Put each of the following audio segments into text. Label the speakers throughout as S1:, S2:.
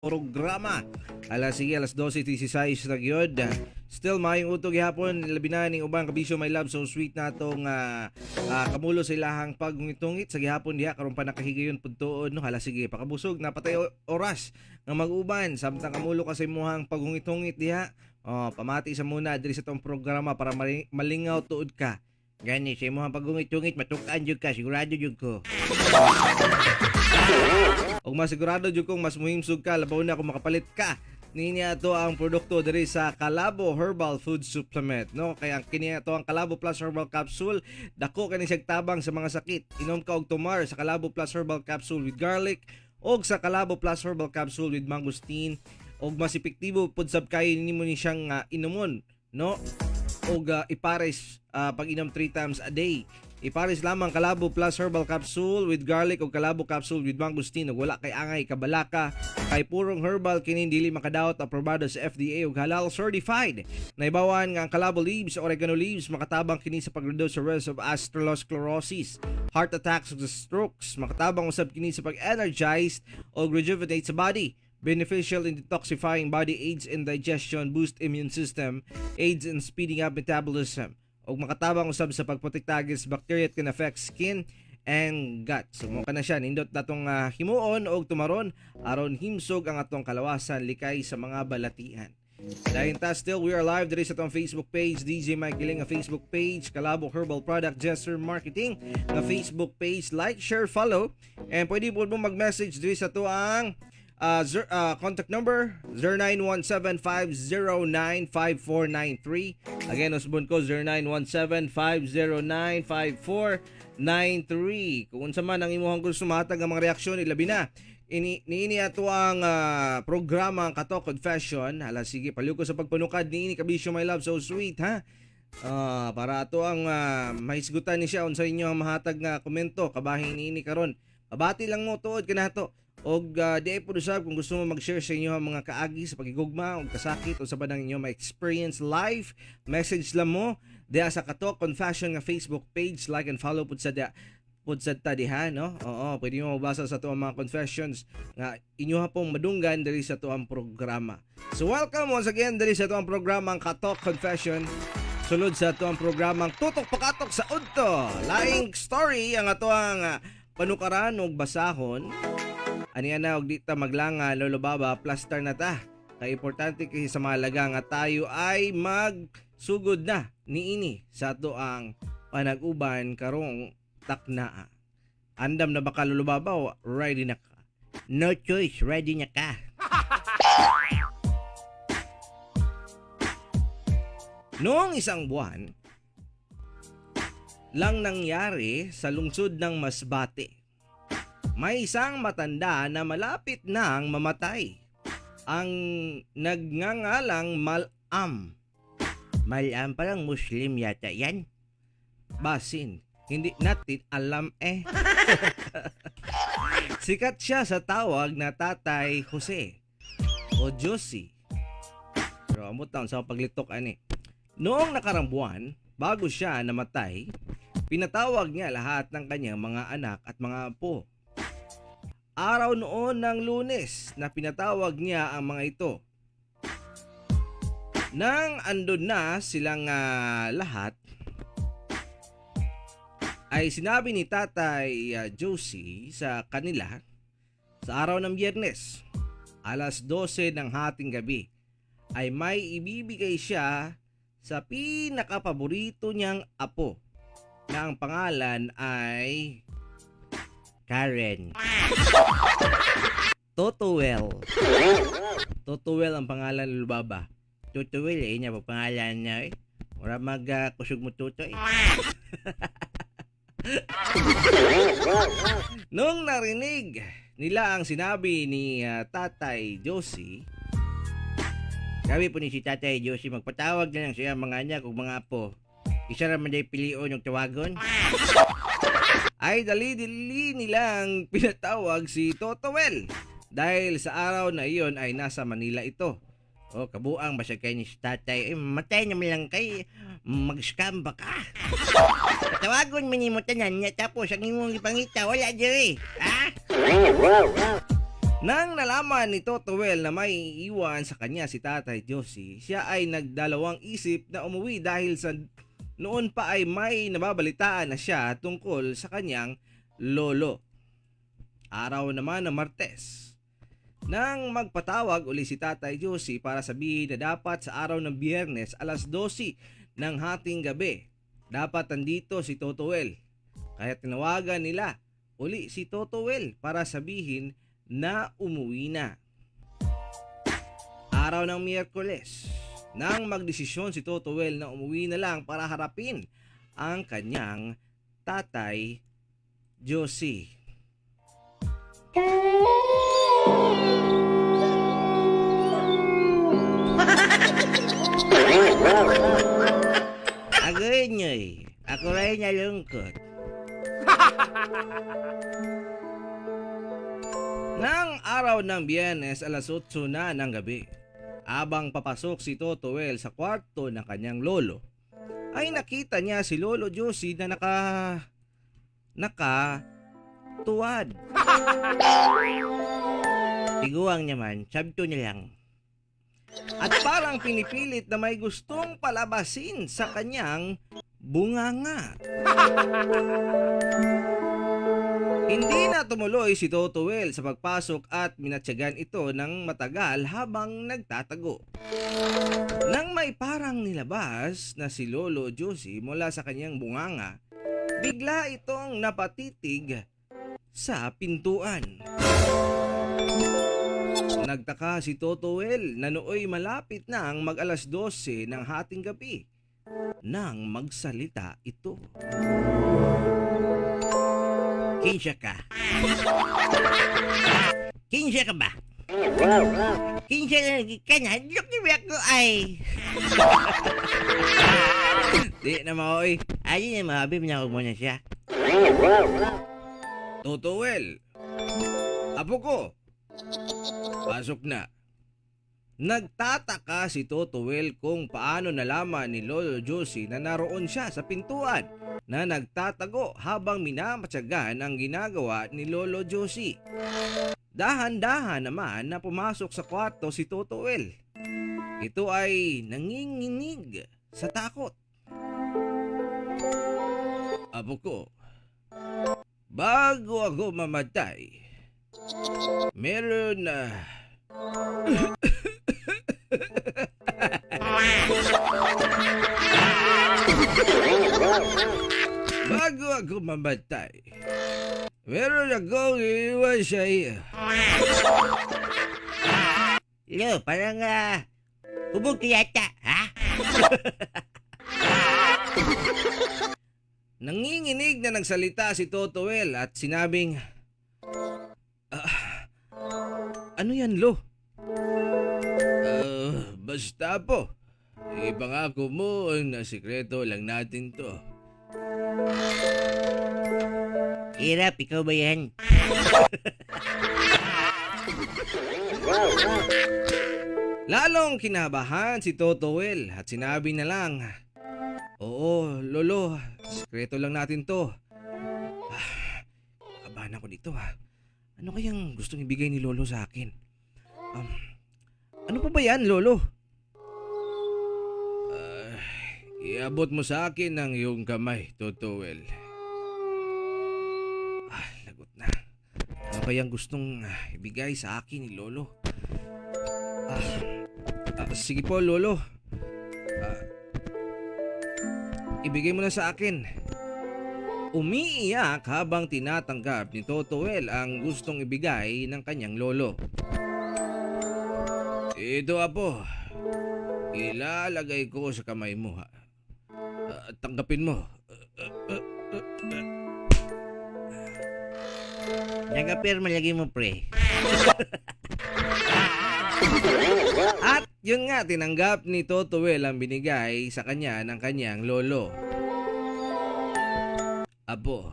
S1: Programa. Alas sige, alas 12:16 na gyud. Still maayong udto gihapon, labi na ning ubang kabisyo, my love, so sweet na tong kamulo sa ilahang pagungitungit sa gihapon diha karon pa nakahigayon pud tuod, no. Hala sige, pakabusog na patay oras nga mag-uban samtang kamulo ka sa imuhang pagungitungit diha. Oh, pamati sa muna diri sa tong programa para malingaw tuod ka. Gani sa imuhang pagungit-ungit, matuk-an jud ka, sigurado jud ko. Og masigurado jud kong mas muhimsog ka, labaw na kung makapalit ka niini ato ang produkto diri sa Kalabo Herbal Food Supplement, no? Kaya ang kini ato ang Kalabo Plus Herbal Capsule, dako kani siyang tabang sa mga sakit. Inom ka og tumar sa Kalabo Plus Herbal Capsule with garlic og sa Kalabo Plus Herbal Capsule with mangosteen, og mas epektibo pud sab kay nimo ni siyang inumon, no, og ipares pag-inom 3 times a day. Ipares lamang Kalabo Plus Herbal Capsule with garlic o Kalabo Capsule with mangosteen ug wala kay angay kabalaka kay purong herbal kini, dili makadawat, aprobado sa FDA ug halal certified. Naibawan nga ang Kalabo leaves, oregano leaves, makatabang kini sa pag-reduce sa risk of atherosclerosis, heart attacks ug strokes. Makatabang usab kini sa pag-energize o rejuvenate sa body. Beneficial in detoxifying body, aids in digestion, boost immune system, aids in speeding up metabolism ug makatabang usab sa pagprotekta against bacteria that can affect skin and gut. So mo kana siya nindot natong himuon og tumaron aron himsog ang atong kalawasan, likay sa mga balatian. Dahil ta still we are live diri sa atong Facebook page, DJ Mike Giling nga Facebook page, Kalabo Herbal Product Jester Marketing nga Facebook page. Like, share, follow, and pwede po mo mag-message diri sa atoang contact number 0917-509-5493. Again, usbon ko, 0917-509-5493. Kung unsa man ang imuhang gusto mahatag ang mga reaksyon, ilabi na ini niini ato ang programa ang Katok Confession. Hala sige, paluko sa pagpanukad niini, kabisyo, my love, so sweet, ha. Para ato ang mahisgutan ni siya unsa inyo ang mahatag nga komento kabahin niini karon. Pabati lang mo tuod kanato. Og di ay pud usab kung gusto mo mag-share sa inyo ang mga kaagi sa pagigugma o kasakit o sa banang inyo ma-experience life, message lang mo diha sa Katok Confession nga Facebook page. Like and follow pud sa diha pud sad ta diha, no? Oo, pwede mo mabasa sa atoang mga confessions nga inyo pong madunggan diri sa atoang programa. So welcome once again diri sa atoang programa ang Katok Confession. Sulod sa atoang programang Tutok Pakatok sa Udto. Laing story ang atoang panukaran og basahon. Aniya na og di ta maglanga, Lolo Baba, plaster na ta. Kay importante kasi sa mahalaga nga tayo ay magsugod na niini sa ato ang panag-uban karong taknaa. Andam na ba ka, Lolo Baba, o ready na ka? No choice, ready na ka. Noong isang buwan lang nangyari sa lungsod ng Masbate. May isang matanda na malapit nang mamatay. Ang nagngangalang Malam. Malam, parang Muslim yata yan. Basin, hindi natin alam eh. Sikat siya sa tawag na Tatay Jose o Josie. Pero amot taon sa paglitok ani. Noong nakarang buwan, bago siya namatay, pinatawag niya lahat ng kanyang mga anak at mga apo. Araw noon ng Lunes na pinatawag niya ang mga ito. Nang andun na silang lahat, ay sinabi ni Tatay Josie sa kanila, sa araw ng Biyernes, alas 12 ng hating gabi, ay may ibibigay siya sa pinakapaborito niyang apo na ang pangalan ay Karen. Totuel. Totuel ang pangalan ni Lubaba. Totuel eh, niya pa pangalan niya eh. Mura mag kusog mo tuto eh. Nung narinig nila ang sinabi ni Tatay Josie, sabi po ni si Tatay Josie, magpatawag na lang siya mga anak ug mga apo. Isa ra man day pilion og tawagon. Ay dali-dali nilang pinatawag si Totowel dahil sa araw na iyon ay nasa Manila ito. O, kabuang ba siya kay ni si tatay? Eh, matay naman lang kay mag-scam ba ka? Tawagon man nimo tanan niya tapos ang imong ipangita wala diri. Ha? Nang nalaman ni Totowel na may iiwan sa kanya si Tatay Josie, siya ay nagdalawang isip na umuwi dahil sa noon pa ay may nababalitaan na siya tungkol sa kanyang lolo. Araw naman ng Martes, nang magpatawag uli si Tatay Josie para sabihin na dapat sa araw ng Biyernes alas 12 ng hating gabi, dapat andito si Totowel. Kaya tinawagan nila uli si Totowel para sabihin na umuwi na. Araw ng Miyerkules, nang magdesisyon si Totowel na umuwi na lang para harapin ang kanyang Tatay Josie. Agoy nyoy, ako rin nalungkot. Nang araw ng Biyernes alas 8 na ng gabi, abang papasok si Totowel sa kwarto ng kanyang lolo, ay nakita niya si Lolo Josie na naka tuwad. Tiguang naman, sabto na lang. At parang pinipilit na may gustong palabasin sa kanyang bunganga. Hindi na tumuloy si Totowel sa pagpasok at minatyagan ito ng matagal habang nagtatago. Nang may parang nilabas na si Lolo Josie mula sa kanyang bunganga, bigla itong napatitig sa pintuan. Nagtaka si Totowel na nooy malapit na ang mag-alas 12 ng hating gabi nang magsalita ito. Kinsa ka? Kinsa ka ba? Kinsa lagi ka na? Look ni ako ay. Di na maoy. Ay na mahabi na ako muna siya. Totowel. Apo ko. Pasok na. Nagtataka si Totowel kung paano nalaman ni Lolo Josie na naroon siya sa pintuan na nagtatago habang minamatyagan ang ginagawa ni Lolo Josie. Dahan-dahan naman na pumasok sa kwarto si Totowel. Ito ay nanginginig sa takot. Apo ko, bago ako mamatay, meron na bago ako mamatay, meron akong iiwan sa iyo.
S2: Lo, parang hubog ka yata, ha?
S1: Nanginginig na nagsalita si Totowel at sinabing, "Ah, ano yan, Lo?" "Ah, basta po. Ipangako mo na sikreto lang natin to."
S2: Hirap, ikaw ba yan?
S1: Lalong kinabahan si Totowel at sinabi na lang, "Oo, Lolo, sikreto lang natin to." Ah, kabahan ako dito ha. Ano kayang gustong ibigay ni Lolo sa akin? Ano pa ba yan, Lolo? "Ah, iabot mo sa akin ang iyong kamay, Totowel." Ah, lagot na. Ano kayang gustong ibigay sa akin ni Lolo? Ah, sige po, Lolo. Ah, ibigay mo na sa akin. Umiiyak habang tinatanggap ni Totowel ang gustong ibigay ng kanyang lolo. "Ito, apo. Ilalagay ko sa kamay mo. Ha? Ah, tanggapin mo."
S2: Nagapirma lagi mo, pre.
S1: At yun nga, tinanggap ni Totowel ang binigay sa kanya ng kanyang lolo. "Apo,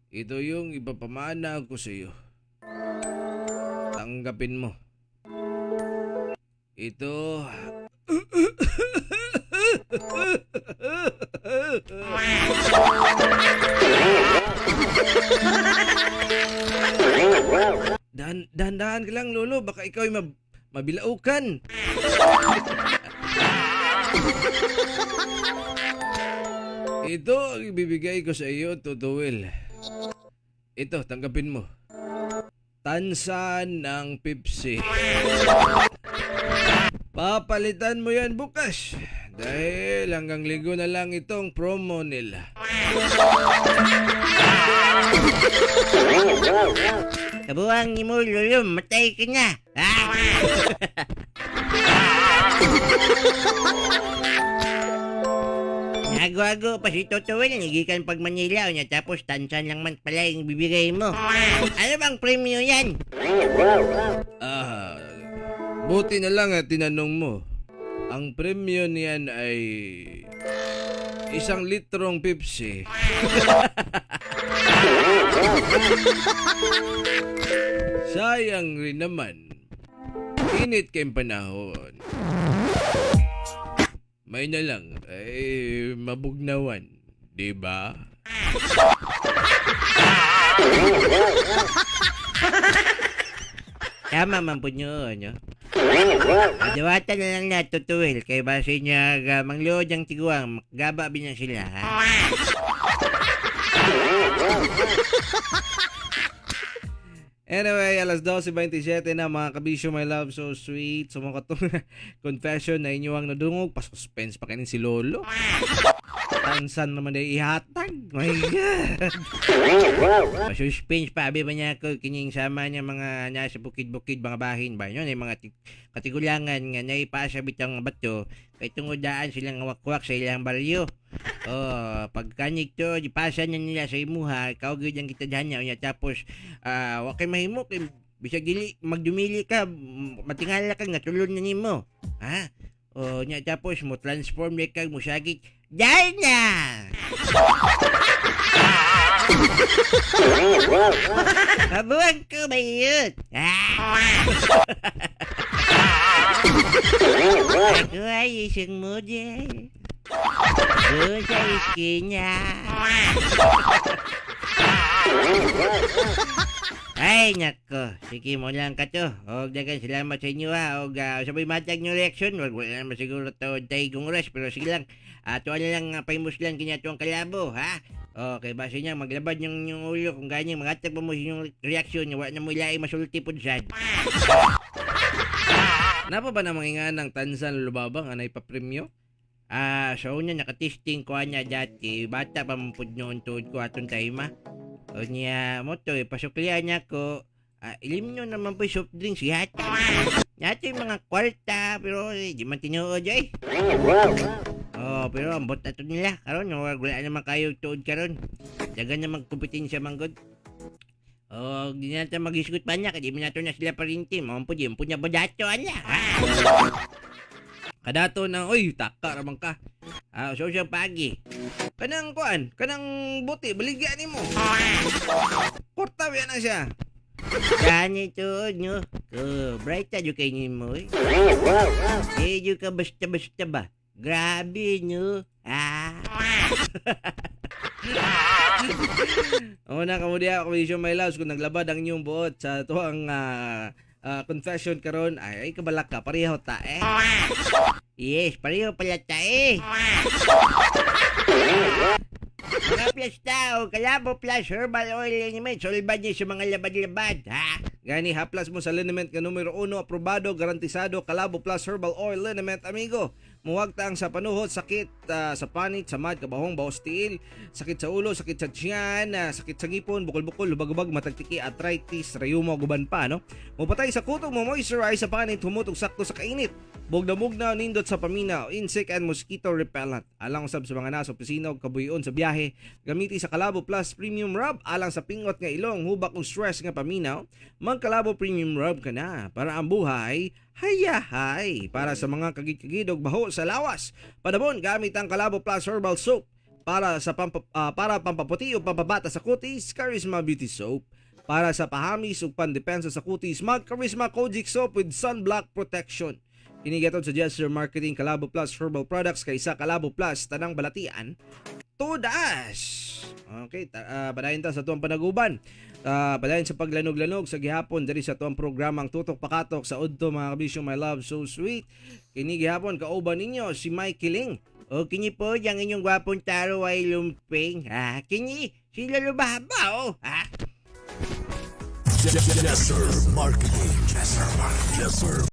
S1: ito yung ipapamana ko sa iyo. Tanggapin mo. Ito." Dahan-dahan ka lang, Lolo. Baka ikaw ay mabilaukan. Ito ang ibibigay ko sa iyo, Tutuwil. Ito, tanggapin mo. Tansan ng Pepsi. Papalitan mo yan bukas. Dahil hanggang linggo na lang itong promo nila.
S2: Kabuang ni mo, Lolo, matay ka na. Ha? Nago-ago pa si Toto Will, nagikan pag Manila, niya, tapos tansan lang man pala yung bibigay mo. Ano bang premyo yan?
S1: Ah, buti na lang at tinanong mo. Ang premyo niyan ay 1 litrong Pepsi. Sayang rin naman. Init kayong panahon. May na lang, ay mabugnawan, di ba?
S2: Tama man po nyo, no? Adawatan na lang na Toto Will, kay base niya mangluod ang tiguang, gaba bin na sila, ha?
S1: Anyway, alas 12:27 na, mga kabisyo, my love, so sweet. So mga katong confession na inyo ang nadungog, pasuspense pa kanin si Lolo. Tansan naman ay ihatag. My God.
S2: Pasuspense pa, abi ba niya ako, kining sama niya mga nasa bukid-bukid, mga bahin ba yun, ay mga katigulangan nga naipasa bitang bato, kay tungod daan silang wakwak sa ilang baryo. Oh, pagkanig to, ipasa niya nila sa imuha, ikaw gyud ang kitadhan niya, unya tapos wa kay mahimo kay bisag dili magdumili ka, matingala ka nga tulon na nimo. Ha? Oh, nya tapos mo transform kag musagit. Dahil na! Kabuang ko ba yun? Ah! Ako ay isang model. Doon sa iskina. Ay, nako. Sige mo lang ka to. Og dagan salamat sa inyo ha. Og sabay matag nyo reaction. Wag wala naman siguro to tayo oras. Pero sige lang. Tuwa na lang paimuslan kanya tuwang kalabo ha. Okay, base niya maglabad yung yung ulo kung ganyan magatag pa mo yung reaction wala na mo ilaing masulti pud sad.
S1: Napa ba namang nga ng tansan lubabang anay pa premyo?
S2: Ah, sa una nakatesting ko niya dati, bata pa man pud noon tuod ko atong time ah. O niya mo to, pasuklian niya ko. Ah, ilim nyo naman po yung soft drinks, yata. Nato yung mga kwarta, pero eh, di man tinuod eh. Oh, pero ang bot ato nila. Karon, wala naman kayo tuod karon. Dagan naman kompetensya manggod. Oh, di na natin mag-isgot pa niya, kaya di man nato na sila parinti. Mga po, di po niya ba dato, anya? Ha?
S1: Kadato na, oy, taka ramang ka.
S2: Ah, so siya pagi.
S1: Kanang kuan, kanang buti, baligya nimo. Korta ba na siya?
S2: Gani to, no? Ko, bright tayo kay nimo eh. Eh, di ka basta-basta ba? Grabe, no? Ah.
S1: Una kamo diha ako my loves kung naglabad ang inyong buot sa tuang confession karon ay, ay kabalak ka pareho ta eh.
S2: Yes, pareho pala ta eh. Mga plus tao, Kalabo Plus Herbal Oil Liniment, solba niya sa mga labad-labad, ha?
S1: Gani haplas mo sa liniment nga numero 1 aprobado garantisado Kalabo Plus Herbal Oil Liniment, amigo. Muwagtang sa panuhot, sakit sa panit, samad, kabahong, baos tiil, sakit sa ulo, sakit sa tiyan, sakit sa ngipon, bukol-bukol, lubag-lubag, matagtiki, arthritis, rayuma, guban pa, no? Mupatay sa kutog mo, moisturize sa panit, humutog sakto sa kainit. Bugna-mugna, nindot sa paminaw, insect and mosquito repellent. Alang usab sa mga nasa opisina ug kabuyon sa biyahe, gamiti sa Kalabo Plus Premium Rub alang sa pingot nga ilong, hubak ug stress nga paminaw. Magkalabo Premium Rub ka na para ang buhay hayahay. Para sa mga kagid-kagid og baho sa lawas, padabon gamit ang Kalabo Plus Herbal Soap. Para pampaputi o pampabata sa kutis, Charisma Beauty Soap. Para sa pahamis ug pandepensa sa kutis, mag Charisma Kojic Soap with sunblock protection. Kini gatod sa Jester Marketing Kalabo Plus Herbal Products kaysa Kalabo Plus tanang balatian. Todas. Okay, padayon ta sa tuang panaguban. Padayon sa paglanog-lanog sa gihapon diri sa tuang programang Tutok Pakatok sa Udto, mga kabisyo, my love so sweet. Kini gihapon kauban ninyo si Mike Kiling.
S2: O kini po, ang inyong gwapong taro ay lumping. Ah, kini, sila lubabaw. Ah.
S3: Yes, sir. Marketing. Yes, sir. Yes, sir.